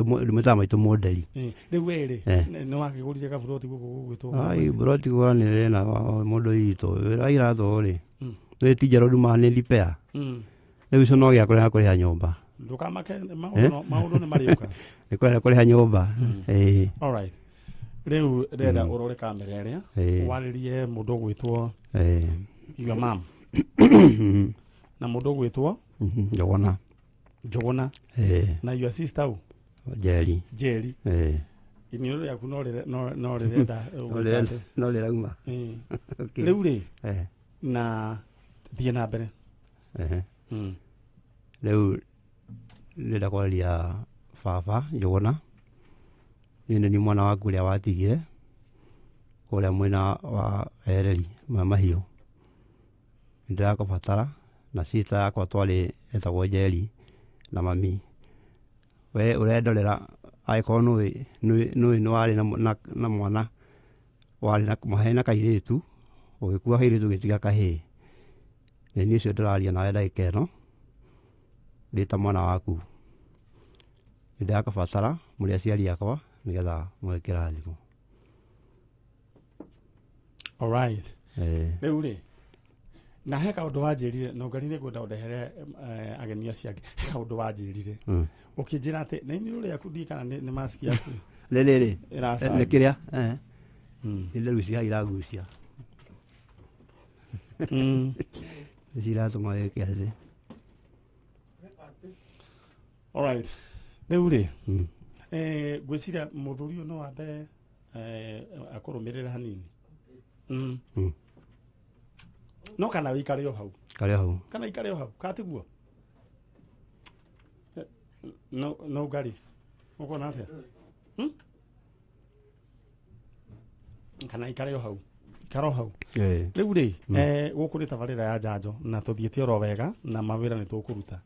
mwĩtaga maitũ mũnderi.
Ĩĩ. Rĩu we rĩ, nĩ wakĩgũrire kaburoti gũkũ gũgwĩtwo?
Ai, buroti kũgũra nĩ thĩna wa mũndũ witũ, wĩra wa iratũ rĩ, rĩ ti njerũ, ndumaga nĩ repair. Rĩu icio no gĩa kũrĩha, kũrĩha nyũmba.
Ndũkamake, maũndũ nĩ marĩũka.
Nĩ kũrĩha, kũrĩha nyũmba. Ĩĩ.
Alright, rĩu ndĩrenda ũrore kamera ĩrĩa, warĩrie mũndũ ũgwĩtwo your mom na mũndũ ũgwĩtwo
Njũgũna.
Njũgũna.
Ĩĩ.
Na your sister u?
Njeri.
Njeri.
Ĩĩ.
Iniũrũ rĩaku no rĩrenda
No no rĩrauma.
Ĩĩ.
Okay.
Rĩu rĩ, na thiĩ na mbere.
Ehe. Rĩu ndĩrenda kwarĩria baba Njũgũna. Niĩ nĩ niĩ mwana waku ũrĩa watigire kũrĩa mwena wa ereri ma mahiũ. Nĩ ndĩrakũbatara na sister yakwa twarĩ etagwo Njeri na mami. We ũrendorera, angĩkorwo nĩũĩ nĩ warĩ na mwana warĩ na hena kairĩtu, ũgĩkua kairĩtu ũgĩtiga kahĩĩ. Nĩ niĩ ũcio ndĩraria nawe ndagĩka ĩno ndĩ ta mwana waku. Nĩ ndĩrakũbatara mũrĩ aciari akwa nĩgetha mũhe kĩrathimo.
Alright. Rĩu rĩ, na he kaũndũ wanjĩrire, na ngari nĩ ngwenda ũndehere ageni acio angĩ. He kaũndũ wanjĩrire, ũkĩnjĩra atĩ na iniũrũ rĩaku, ndiĩ kana nĩ mask yaku
Rĩrĩ
ĩracanga.
Nĩ kĩrĩa nĩ nderu cia iragucia. Nĩ ciratũma wĩke atĩ.
Alright, rĩu rĩ, ngwĩciria mũthuri ũyũ no ambe akũrũmĩrĩre hanini. No kana wĩikare o hau.
Karĩ hau.
Kana ikare o hau katiguo no ngari ũkuona atĩa? Kana ikare o hau, ikara o hau.
Ĩĩ.
Rĩu rĩ, gũkũ nĩ tabarĩra ya njanjo na tũthiĩte oro wega na mawĩra nĩ tũkũruta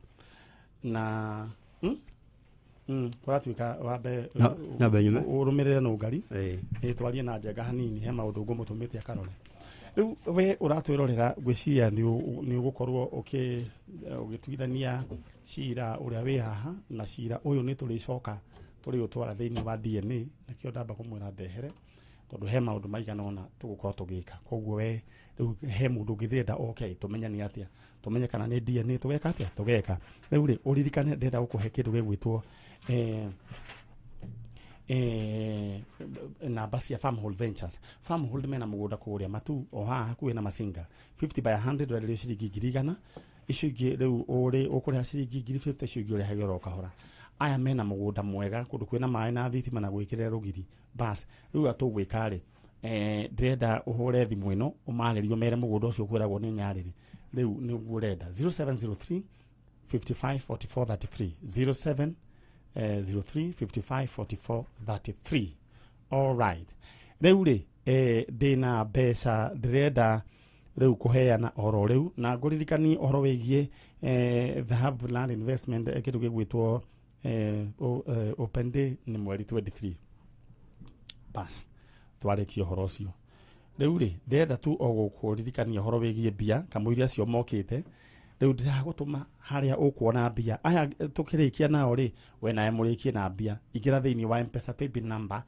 na kũratuĩka wambe
Nyambe nyume.
Ũrũmĩrĩre no ngari.
Ĩĩ.
Ĩ, twarie na njenga hanini, he maũndũ ngũmũtũmĩte akarore. Rĩu we ũratwĩrorera, ngwĩciria nĩ ũgũkorwo ũgĩtuithania cira ũrĩa wĩ haha, na cira ũyũ nĩ tũrĩcoka tũrĩũtwara thĩinĩ wa DNA. Nakĩo ndamba kũmwĩra ndehere tondũ he maũndũ maigana ũna tũgũkorwo tũgĩka. Koguo we rĩu he mũndũ ũngĩ ndĩrenda oke tũmenye nĩ atĩa, tũmenye kana nĩ DNA tũgeka atĩa, tũgeka. Rĩu rĩ, ũririkane ndĩrenda gũkũhe kĩndũ gĩgwĩtwo namba cia Farmhold Ventures. Farmhold mena mũgũnda kũrĩa Matu o haha hakuhĩ na Masinga, 50 by 100, ũrenderio ciringi 100,000. Icio ingĩ rĩu ũrĩ ũkũrĩha ciringi 50,000, icio ingĩ ũrĩhage oro kahora. Aya mena mũgũnda mwega kũndũ kwĩna maĩ na thitima na gwĩkĩrĩra rũgiri. Bas, rĩu atũgwĩka rĩ, ndĩrenda ũhũre thimũ ĩno ũmarĩrie, ũmere mũgũnda ũcio ũkwĩragwo nĩ nyarĩrĩ. Rĩu nĩguo ũrenda 0703 55 44 33, 07 03 55 44 33. All right, rĩu rĩ, ndĩna mbeca ndĩrenda rĩu kũheana oro rĩu, na ngũririkanie ũhoro wĩgiĩ Dhahab Land Investment, kĩndũ gĩgwĩtwo open day nĩ mweri 23. Bas, twarĩkia ũhoro ũcio. Rĩu rĩ, ndĩrenda tu o gũkũririkania ũhoro wĩgiĩ mbia kamũira acio mokĩte. Rĩu ndĩragũtũma harĩa ũkuona mbia aya tũkĩrĩkia nao rĩ, we nawe mũrĩkie na mbia. Ingĩra thĩinĩ wa M-Pesa paybill number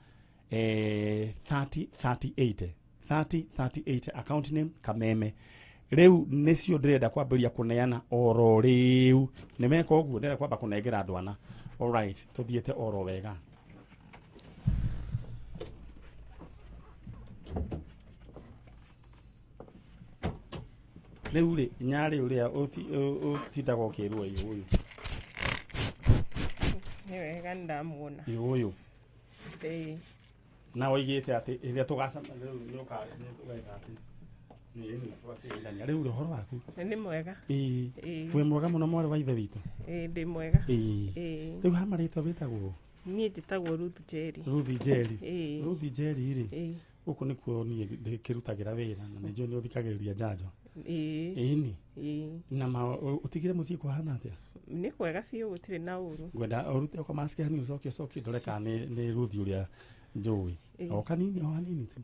30 38 30 38, account name Kameme. Rĩu nĩcio ndĩrenda kwambĩrĩria kũneana oro rĩu. Nĩ meka ũguo, ndĩrenda kwamba kũnengera andũ ana. Alright, tũthiĩte oro wega. Rĩu rĩ, nyarĩ ũrĩa ũtindaga ũkĩrwo ĩ ũyũ?
Nĩ wega, nĩ ndamuona.
Ĩ ũyũ?
Ĩĩ.
Na oigĩte atĩ ĩrĩa tũgacemania rĩu nĩ ũgeka atĩ Rĩu ũhoro waku?
Nĩ mwega.
Ĩĩ. Wĩ mwega mũno mwarĩ wa ithe witũ.
Ĩĩ, ndĩ mwega.
Ĩĩ. Rĩu ha marĩtwa wĩtagwo?
Niĩ njĩtagwo Ruth Njeri.
Ruth Njeri.
Ĩĩ.
Ruth Njeri rĩ,
Ĩĩ.
gũkũ nĩkuo niĩ ndĩkĩrutagĩra wĩra na nĩ njũĩ nĩ ũthikagĩrĩria njanjo.
Ĩĩ.
Ĩni.
Ĩĩ.
Na ma ũtigire mũciĩ kũhana atĩa?
Nĩ kwega biũ, gũtirĩ na ũru.
Ngwenda ũrute ũko mask hanini ũcokie ũcokie ndore kana nĩ Ruth ũrĩa njũĩ.
Ĩĩ.
O kanini, o hanini tu.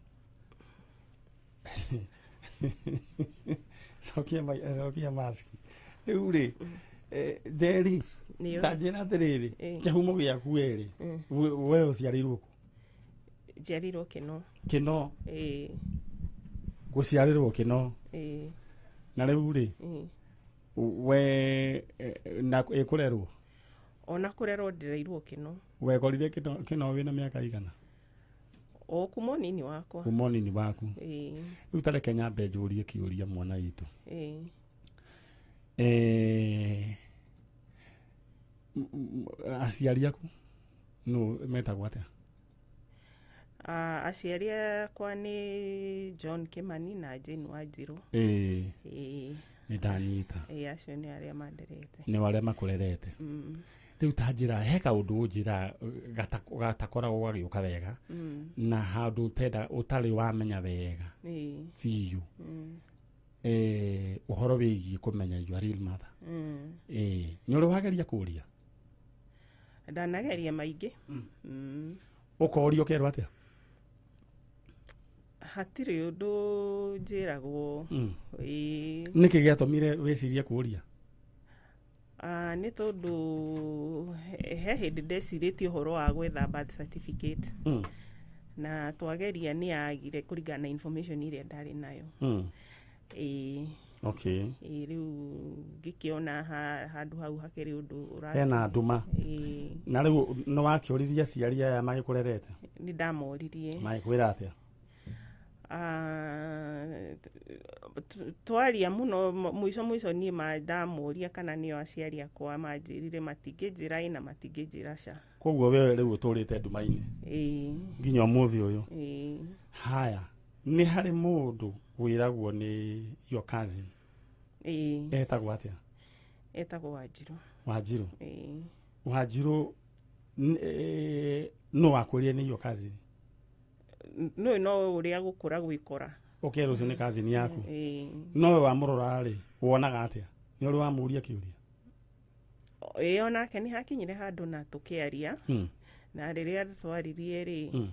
Cokia cokia mask. Rĩu rĩ, Njeri,
Nĩyo.
ta njĩra atĩrĩrĩ,
Ĩĩ.
kĩhumo gĩaku werĩ, we ũciarĩirwo kũ?
Njiarĩirwo Kĩno.
Kĩno.
Ĩĩ.
Gũciarĩrwo Kĩno.
Ĩĩ.
Na rĩu rĩ,
Ĩĩ.
we na ĩkũrerwo?
Ona kũrerwo ndĩreirwo Kĩno.
Wekorire Kĩno wĩna mĩaka igana?
O kuma ũnini wakwa.
Kuma ũnini waku.
Ĩĩ.
Rĩu ta reke nyambe njũrie kĩũria mwana witũ.
Ĩĩ.
Aciari aku nũ metagwo atĩa?
Aciari akwa nĩ John Kimani na Jane Wanjiru.
Ĩĩ.
Ĩĩ.
Nĩ ndanyita.
Ĩĩ, acio nĩ arĩa manderete.
Nĩ arĩa makũrerete. Rĩu ta njĩra, he kaũndũ ũnjĩra gatakoragwo gagĩũka wega na handũ ũtenda ũtarĩ wamenya wega
Ĩĩ.
biũ. Ũhoro wĩgiĩ kũmenya your real mother. Nĩ ũrĩ wageria kũria?
Ndanageria maingĩ.
Ũkorio ũkerwo atĩa?
Hatirĩ ũndũ njĩragwo. Ĩĩ.
Nĩkĩ gĩatũmire wĩcirie kũria?
Nĩ tondũ he hĩndĩ ndecirĩtie ũhoro wa gwetha birth certificate. Na twageria nĩ yagire kũringana na information ĩrĩa ndarĩ nayo. Ĩĩ.
Okay.
Ĩĩ, rĩu ngĩkĩona handũ hau hakĩrĩ ũndũ
Hena nduma.
Ĩĩ.
Na rĩu nĩ wakĩũririe aciari aya magĩkũrerete?
Nĩ ndamoririe.
Magĩkwĩra atĩa?
Twaria mũno mũico mũico niĩ ndamoria kana nĩo aciari akwa, manjĩrire matingĩnjĩra ĩ na matingĩnjĩra ca.
Koguo we rĩu ũtũrĩte nduma-inĩ?
Ĩĩ.
Nginya ũmũthĩ ũyũ?
Ĩĩ.
Haya, nĩ harĩ mũndũ wĩragwo nĩ your cousin?
Ĩĩ.
Etagwo atĩa?
Etagwo Wanjiru.
Wanjiru?
Ĩĩ.
Wanjiru nũ wakwĩrire nĩ your cousin?
Nũĩ no ũrĩa gũkũra gwĩkora.
Ũkerwo ũcio nĩ cousin yaku?
Ĩĩ.
No we wamũrora rĩ, wonaga atĩa? Nĩ ũrĩ wamũria kĩũria?
Ĩĩ, onake nĩ hakinyire handũ na tũkĩaria. Na rĩrĩa twaririe rĩ,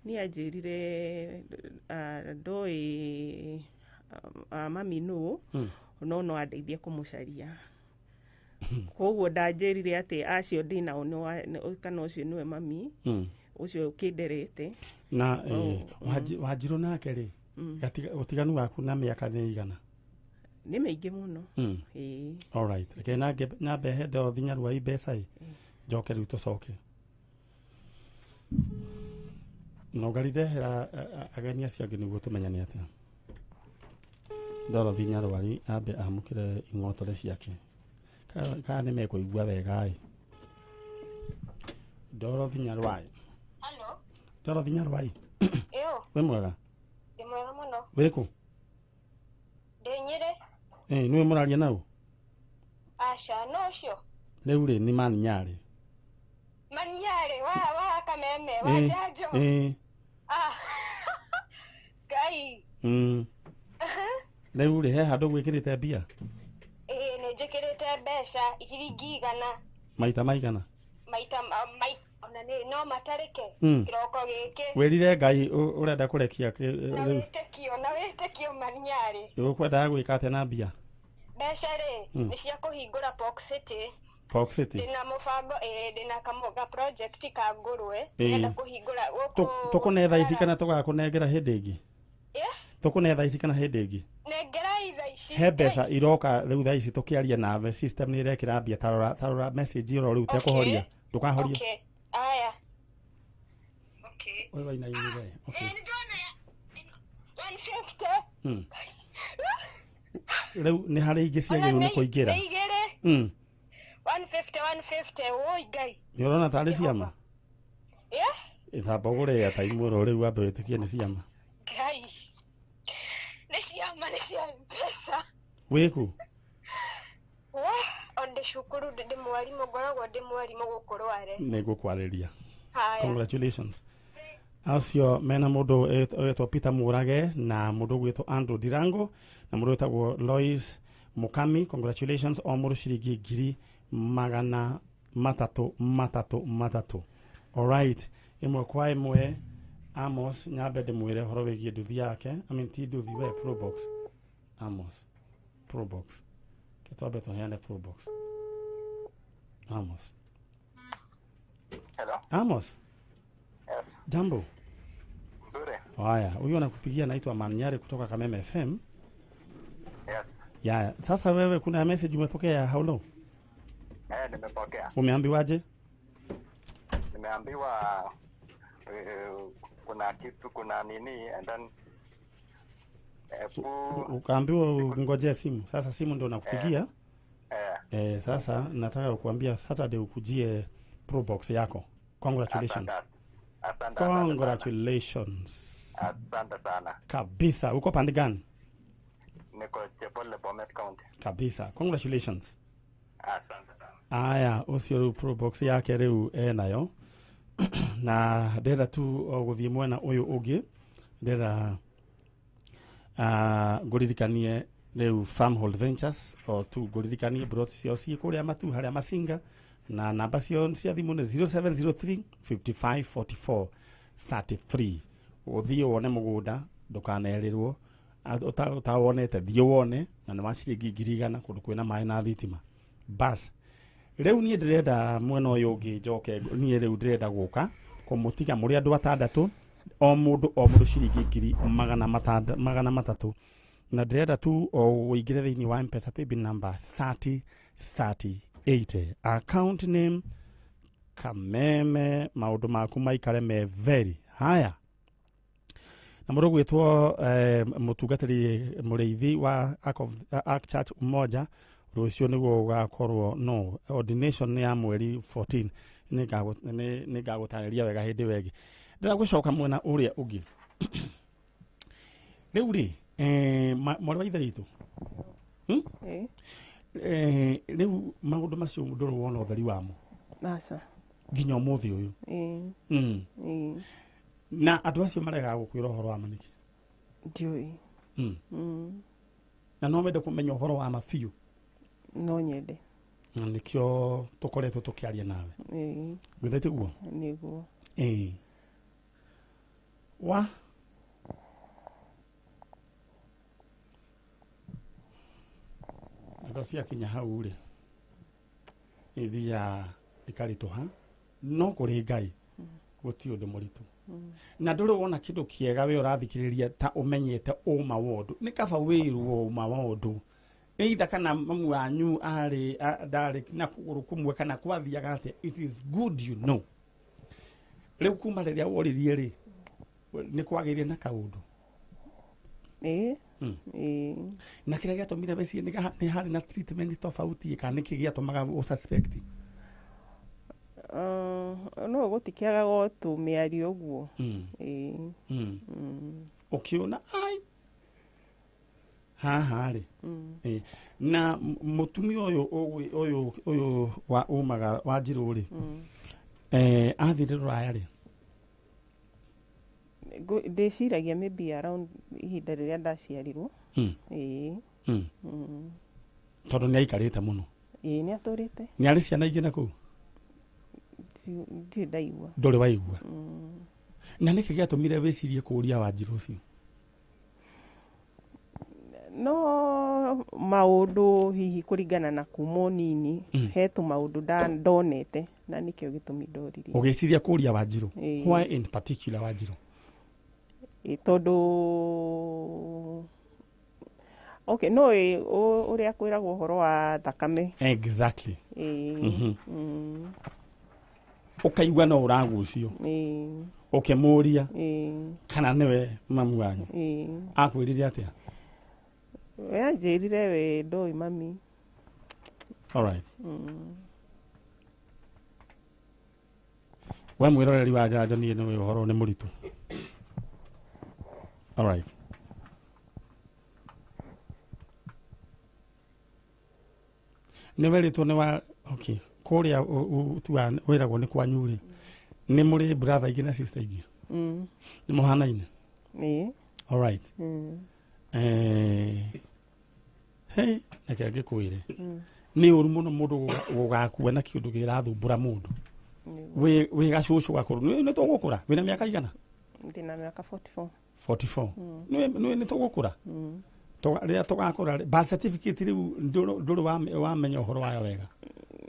niĩ anjĩrire ndoĩ mami nũ, no andeithie kũmũcaria. Koguo ndanjĩrire atĩ acio ndĩnao kana ũcio nĩwe mami, ũcio ũkĩnderete.
Na Wanjiru nake rĩ, ũtiganu waku na mĩaka nĩ igana?
Nĩ mĩingĩ mũno. Ĩĩ.
All right. Reke nyambe he Dorothy Nyaruai mbeca ĩ, njoke rĩu tũcoke. No ngarindehera ageni acio angĩ nĩguo tũmenyane atĩa. Dorothy Nyaruai ambe amũkĩre ing'otore ciake. Kana nĩ mekũigua wega ĩ. Dorothy Nyaruai.
Hello.
Dorothy Nyaruai.
Ĩyo.
Wĩ mwega?
Ndĩ mwega mũno.
Wĩ kũ?
Ndĩ Nyĩrĩ.
Nĩwe mũraria nau?
Aca, no ũcio.
Rĩu rĩ nĩ Maninyarĩ.
Maninyarĩ wa Kameme, wa Njanjo. Ah. Ngai.
Rĩu rĩ he handũ gwĩkĩrĩte mbia?
Ĩĩ, nĩ njĩkĩrĩte mbeca ciringi igana.
Maita maigana?
Maita ona nĩ no matarĩke kĩroko gĩkĩ.
Wĩrire Ngai ũrenda kũrekia
Na wĩtĩkio, na wĩtĩkio Maninyarĩ.
Ũkwendaga gwĩka atĩa na mbia?
Mbeca rĩ, nĩ cia kũhingũra Park City.
Park City.
Ndĩna mũbango, ndĩna ka project ka ngũrwe, ndĩrenda kũhingũra gũkũ.
Tũkũne thaa ici kana tũgakũnengera hĩndĩ ĩngĩ? Tũkũne thaa ici kana hĩndĩ ĩngĩ?
Nengerai thaa ici.
He mbeca iroka rĩu thaa ici tũkĩaria nawe, system nĩ ĩrekĩra mbia, tarora message ĩro rĩu ũtekũhoria. Ndũkahorie.
Okay. Aya. Okay.
Ũyũ wainainire. Okay.
Nĩ ndona 150.
Rĩu nĩ harĩ ingĩ ciagĩrĩirwo nĩ kũingĩra.
Nĩ igĩrĩ. 150, 150, woi Ngai.
Nĩ ũrona tarĩ ciama?
Yeah.
Ĩthamba ũgũre airtime ĩro rĩu wambe wĩtĩkie nĩ ciama.
Ngai. Nĩ ciama, nĩ Cia M-Pesa.
Wĩkũ?
We, o ndĩ cukuru ndĩ mwarimũ, ngoragwo ndĩ mwarimũ gũkũ Rware.
Nĩ ngũkwarĩria.
Haya.
Congratulations. Acio mena mũndũ wĩtwo Peter Murage na mũndũ ũgwĩtwo Andrew Dirango na mũndũ wĩtagwo Lois Mukami. Congratulations o mũndũ ciringi 300,000 3 3. Alright, ĩmwe kwa ĩmwe Amos nyambe ndĩmwĩre ũhoro wĩgiĩ nduthi yake. I mean ti nduthi, we Probox. Amos Probox. Ke twambe tũheane Probox. Amos.
Hello.
Amos.
Yes.
Jambo.
Mzuri.
Haya, huyu anakupigia anaitwa Manyare kutoka Kameme FM.
Yes.
Ya, sasa wewe kuna message umepokea ya how long?
Nimepokea.
Umeambiwaje?
Nimeambiwa kuna kitu, kuna nini and then
ukaambiwa ngojea simu. Sasa simu ndio nakupigia. Sasa nataka kukuambia Saturday ukujie Probox yako. Congratulations.
Asante.
Congratulations.
Asante sana.
Kabisa. Uko pande gani?
Niko Chepole, Bomet County.
Kabisa. Congratulations.
Asante sana.
Aya, ucio riu Probox yake riu enayo. Na ndĩrenda tu o gũthiĩ mwena ũyũ ũngĩ, ndĩrenda ngũririkanie rĩu Farmhold Ventures, o tu ngũririkanie brot ciao ciĩ kũrĩa Matu harĩa Masinga, na namba ciao cia thimũ nĩ 0703 55 44 33. Ũthiĩ wone mũgũnda, ndũkanerĩrwo, ũtawonete thiĩ wone, na nĩ wa ciringi 100,000 kũndũ kwĩna maĩ na thitima. Bas rĩu niĩ ndĩrenda mwena ũyũ ũngĩ njoke, niĩ rĩu ndĩrenda gũka kũmũtiga mũrĩ andũ atandatũ, o mũndũ ciringi 300,000, na ndĩrenda tu o ũingĩre thĩinĩ wa M-Pesa paybill number 303080, account name Kameme, maũndũ maku maikare me very haya. Na mũndũ gwĩtwo mũtungatĩri mũrĩithi wa Ark Church Umoja, rũciũ nĩguo ũgakorwo no ordination ya mweri 14. Nĩngagũtarĩria wega hĩndĩ ĩyo ĩngĩ. Ndĩrenda gũcoka mwena ũrĩa ũngĩ. Rĩu rĩ, mwarĩ wa ithe witũ, rĩu maũndũ macio ndũrĩ wona ũtheri wamo?
Aca.
Nginya ũmũthĩ ũyũ? Na andũ acio maregaga gũkwĩra ũhoro wa ma nĩkĩ?
Ndiũĩ.
Na no wende kũmenya ũhoro wa ma biũ?
No nyende.
Na nĩkĩo tũkoretwo tũkĩaria nawe. Gwĩthĩ tiguo?
Nĩguo.
Wa ndeto ciakinya hau rĩ, ithiaga ikaritũha, no kũrĩ Ngai gũtirĩ ũndũ mũritũ. Na ndũrĩ wona kĩndũ kĩega we ũrathikĩrĩria ta ũmenyete ũma wa ũndũ. Nĩ kaba wĩrwo ũma wa ũndũ, either kana mamu wanyu arĩ ndarĩ na kũgũrũ kũmwe kana kwathiaga atĩa, it is good you know. Rĩu kuma rĩrĩa woririe rĩ, nĩ kwagĩire na kaũndũ? Na kĩrĩa gĩatũmire wecirie nĩ harĩ na treatment tofauti, kana nĩkĩ gĩatũmaga ũsuspect?
No gũtikĩagaga o tũmĩario ũguo.
Ũkĩona ai haha rĩ. Na mũtumia ũyũ wa umaga wa Njirũ rĩ, athire Rũraya rĩ?
Ndĩciragia maybe around ihinda rĩrĩa ndaciarirwo.
Tondũ nĩ aikarĩte mũno.
Nĩ atũrĩte.
Nĩ arĩ ciana ingĩ na kũu?
Ndirĩ ndaigua.
Ndũrĩ waigua? Na nĩkĩ gĩatũmire wĩcirie kũũria Wanjirũ ũcio?
No maũndũ hihi kũringana na kuma ũnini, he tũmaũndũ ndonete na nĩkĩo gĩtũmi ndoririe.
Ũgĩciria kũũria Wanjirũ? Why in particular Wanjirũ?
Tondũ okay, no ũrĩa kwĩragwo ũhoro wa thakame.
Exactly. Ũkaigua no ũragucio. Ũkĩmũria kana nĩwe mamu wanyu. Akwĩrire atĩa?
We anjĩrire we ndoĩ mami.
All right. We mwĩroreri wa njanjo, niĩ nĩwe ũhoro nĩ mũritũ. All right. Nĩ werĩtwo nĩ wa okay kũrĩa tuga wĩragwo nĩ kwanyu rĩ nĩ mũrĩ brother ingĩ na sister ingĩ? Nĩ mũhanaine?
Ĩĩ.
All right. Hey, reke ngĩkwĩre nĩ ũru mũno mũndũ gũgakua na kĩũndũ kĩrathumbũra mũndũ. Wĩ gacũcũ gakũrũ nĩ tũgũkũra. Wĩna mĩaka igana?
Ndĩna mĩaka 44.
44. Nĩ tũgũkũra. Rĩrĩa tũgakũra birth certificate rĩu ndũrĩ wamenya ũhoro wayo wega.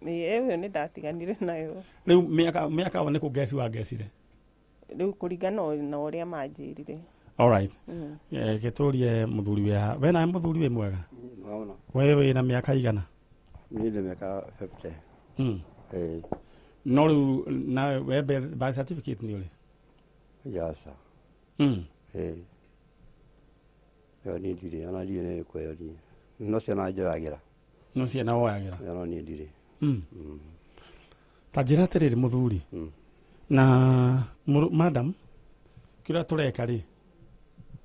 Ĩyo nĩ ndatiganire nayo.
Rĩu mĩaka nĩ kũngeci wangecire?
Rĩu kũringana na ũrĩa manjĩrire.
All right. Gĩtũrie mũthuri wĩ we nawe mũthuri wĩ mwega? We wĩna mĩaka igana?
Niĩ ndĩ mĩaka 50.
No rĩu nawe we birth certificate nĩ ũrĩ?
Yaca. Ĩyo niĩ ndirĩ, ona ndirĩ nĩ ĩkũ niĩ. No ciana njoyagĩra.
No ciana woyagĩra?
No niĩ ndirĩ.
Ta njĩra atĩrĩrĩ mũthuri. Na madam, kĩrĩa tũreka rĩ,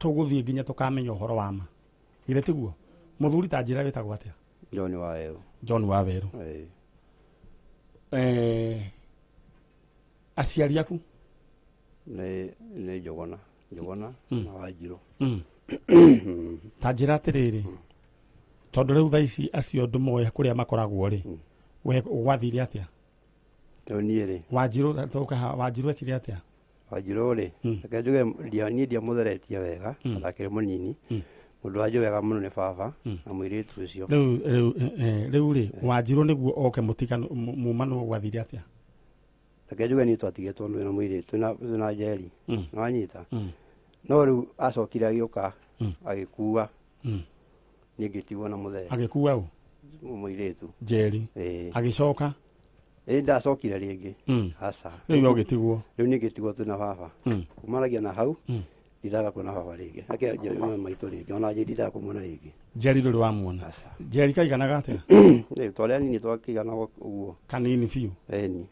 tũgũthiĩ nginya tũkamenya ũhoro wa ma. Githĩ tiguo? Mũthuri ta njĩra wĩtagwo atĩa?
John Wawerũ.
John Wawerũ. Aciari aku?
Nĩ Njũgũna. Njũgũna na Wanjirũ.
Ta njĩra atĩrĩrĩ, tondũ rĩu thaa ici acio ndũmoĩ kũrĩa makoragwo rĩ, we gwathire atĩa?
Rĩu niĩ rĩ.
Wanjirũ tũka Wanjirũ ekire atĩa?
Wanjirũ rĩ, reke njuge niĩ ndiamũtheretie wega, ndakĩrĩ mũnini. Mũndũ wanjũ wega mũno nĩ baba na mũirĩtu ũcio.
Rĩu rĩ, Wanjirũ nĩguo oke mũtigano mumanwo gwathire atĩa?
Reke njuge niĩ twatigĩtwo na mũirĩtu na Njeri. Nĩwanyita? No rĩu acokire agĩũka agĩkua. Niĩ ngĩtigwo na mũthee.
Agĩkua ũ?
Mũirĩtu.
Njeri. Agĩcoka?
Ĩĩ ndacokire rĩngĩ. Aca.
Rĩu ũgĩtigwo?
Rĩu niĩ ngĩtigwo twĩ na baba. Kumanagia na hau ndindaga kuona baba rĩngĩ. Ake maitũ rĩngĩ ona njĩ ndindaga kũmuona rĩngĩ.
Njeri ndũrĩ wamuona? Njeri kaiganaga atĩa?
Rĩu twarĩ anini twakĩigana ũguo.
Kanini biũ?
Ĩni.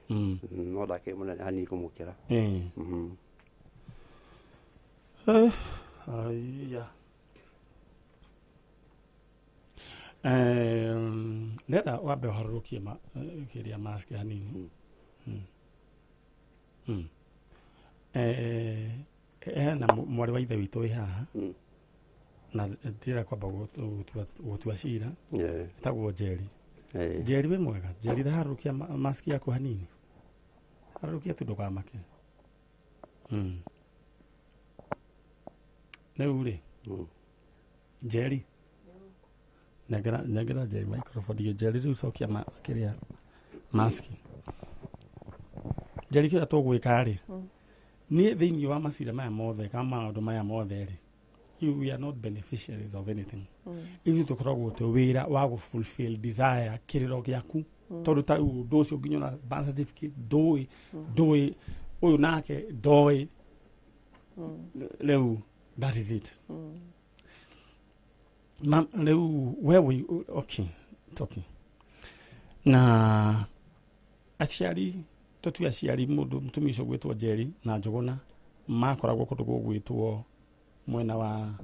No ndakĩrĩ mũnene hanini kũmũkĩra.
Aya. Ndĩrenda wambe ũharũrũkie kĩrĩa mask hanini. Hena mwarĩ wa ithe witũ wĩ haha na ndĩrenda kwamba gũtua cira. Ĩtagwo Njeri. Njeri wĩ mwega? Njeri harũrũkia mask yaku hanini. Harũrũkia tu ndũkamake. Rĩu rĩ, Njeri nengera Njeri microphone. Njeri rĩu cokia kĩrĩa mask. Njeri kĩrĩa tũgwĩka rĩ, niĩ thĩinĩ wa macira maya mothe kana maũndũ maya mothe rĩ, we are not beneficiaries of anything. Ithuĩ tũkoragwo twĩ wĩra wa gũ fulfill desire kĩrĩro gĩaku. Tondũ ta rĩu ũndũ ũcio nginya ona birth certificate ndũĩ, ndũĩ ũyũ nake ndoĩ. Rĩu that is it. Rĩu we wĩ okay, it's okay. Na aciari tũtue aciari mũndũ mũtumia ũcio gwĩtwo Njeri na Njũgũna makoragwo kũndũ gũgwĩtwo mwena wa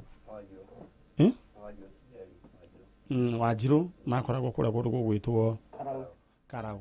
Wanjirũ makoragwo kũrĩa kũndũ gũgwĩtwo Karau.